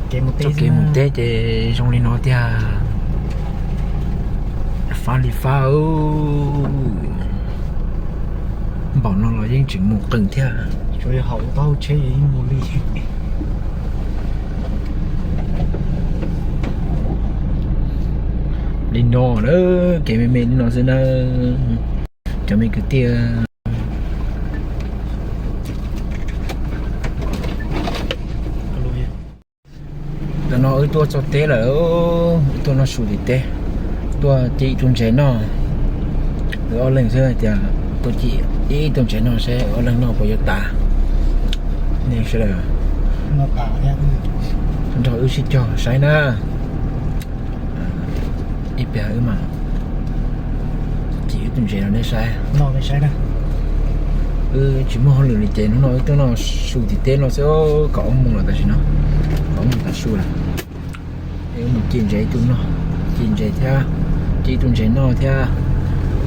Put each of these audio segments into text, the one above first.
Txoj kev mus teb ces zoo li no tiag. Fab li fab. Npaum no los yeej tseem mus qees thiab. Tsuas yog haum taub hau tsheb yeej mus li. Li no na, kev me me li no xwb na, cov me kwv tij. Tam no wb tuaj txog teb lawm, wb tuaj noj su tim teb, tuaj ci ib tug ntses noj. Wb ob leeg xwb, hais tias tuaj ci ib tug ntses noj seb ob leeg noj puas yuav tas. Nej sawv daws nrog wb sib cog saib na. Ib pliag wb mam ci ib tug ntses rau nej saib. Wb tsis muaj hauj lwm li ces hnub no wb tuaj noj su tim teb no xwb, kaum ob moos lawm tam sim no, kaum ob moos tav su lawm. Wb mus ci ntses ib tug noj, ci ntses thiab, ci ib tug ntses noj thiab,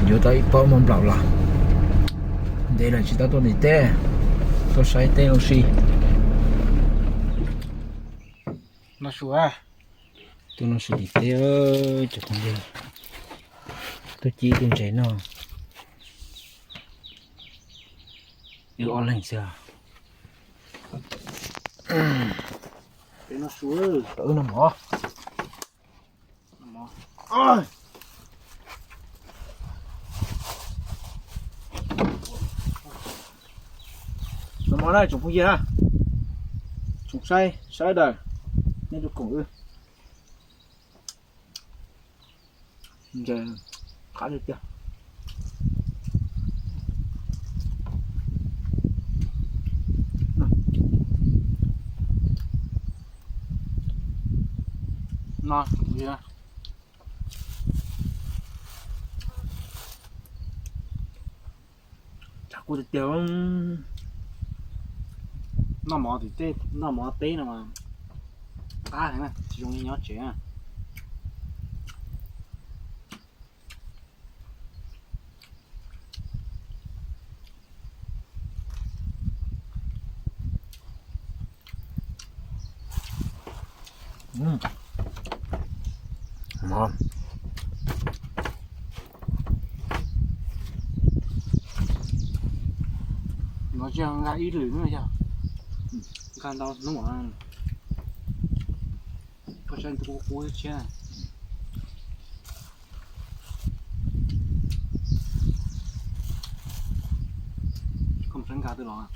yuav tau ib pob mov nplaum los. Ntev lawm tsis tau tuaj tim teb, tuaj saib teb ua si. Tuaj noj su tim teb, cov phooj ywg, tuaj ci ib tug ntses noj. Wb ob leeg xwb. Wb noj mov. Noj mov na tsoom phooj ywg na, tsoom saib sawv daws, nej tuaj koom wb. Ntses qab tiag tiag. No, tshav kub tiag tiag. Noj mov tim teb, noj mov teb no mas qab heev na, tsis zoo li nyob tsev na. No tsis nkag ib lwm no yog nkag ntau hnub, koj saib kub kub thiab. Koj mus saib nkag twg los?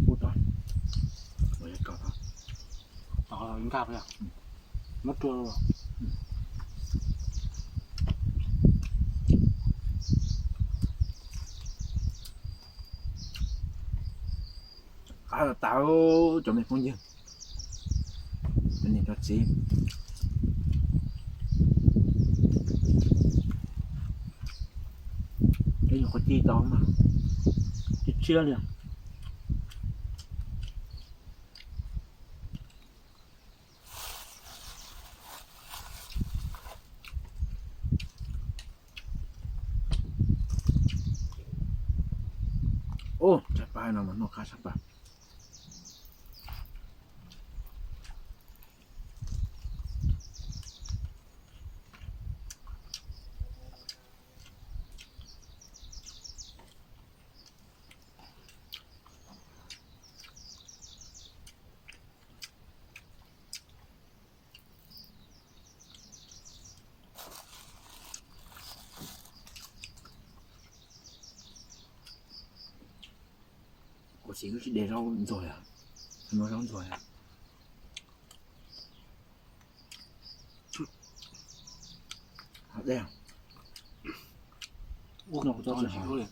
Ub, tod nkag, muab rua los. Qab tas tas, cov me phooj ywg, cov niam cov txiv, ib nyuag qhuav ci tau mas tshiab tshiab li. Ub, tshaib plab no mas noj qab tshaib plab. Ua tsis lub tsis de zaub ntxuag yom, no zaub ntxuag yom. Dej. Ua no kuv tsis hov li.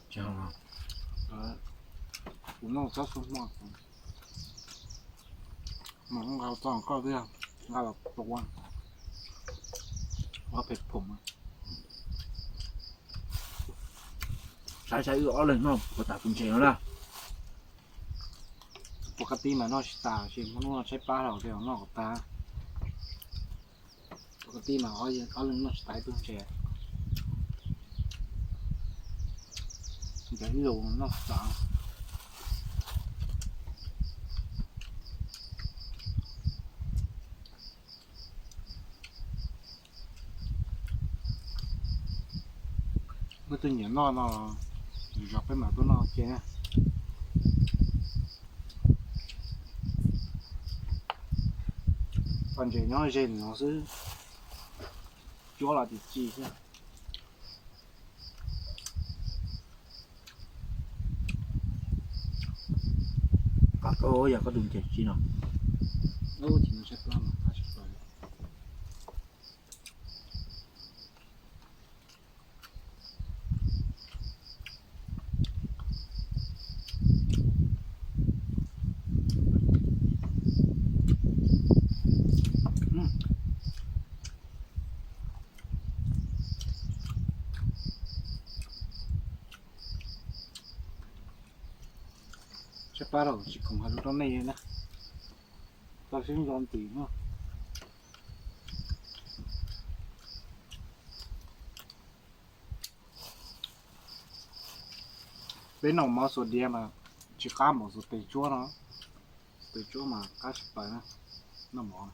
Tsis hov. Kuv noj txob xub hmo, mas nqa txog koj thiab, nqa los tua, ua phem phoom. Saib saib wb ob leeg noj puas tas tus ntses no na. Pua kab tib mas noj tsis tas, tsis muaj hnub no tshaib plab los noj kom tag. Pua kab tib mas ob leeg noj tsis tas ib tug ntses. Ntses ib lus noj tsis tas. Twg nyiam noj no, zov peb mam tuaj noj ua ke na. Txom nyem nyob ze li no xwb, cuab los tsis ci xwb. Yog koj tus nce ci no. Tshaib plab los tsis khoom hais lus rau nej na. Tau sib nco ntim no. Peb noj mov xuas diav mas tsis qab npaum xuas tes tsuab no. Tes tsuab mas qab tshaj plaws na, noj mov.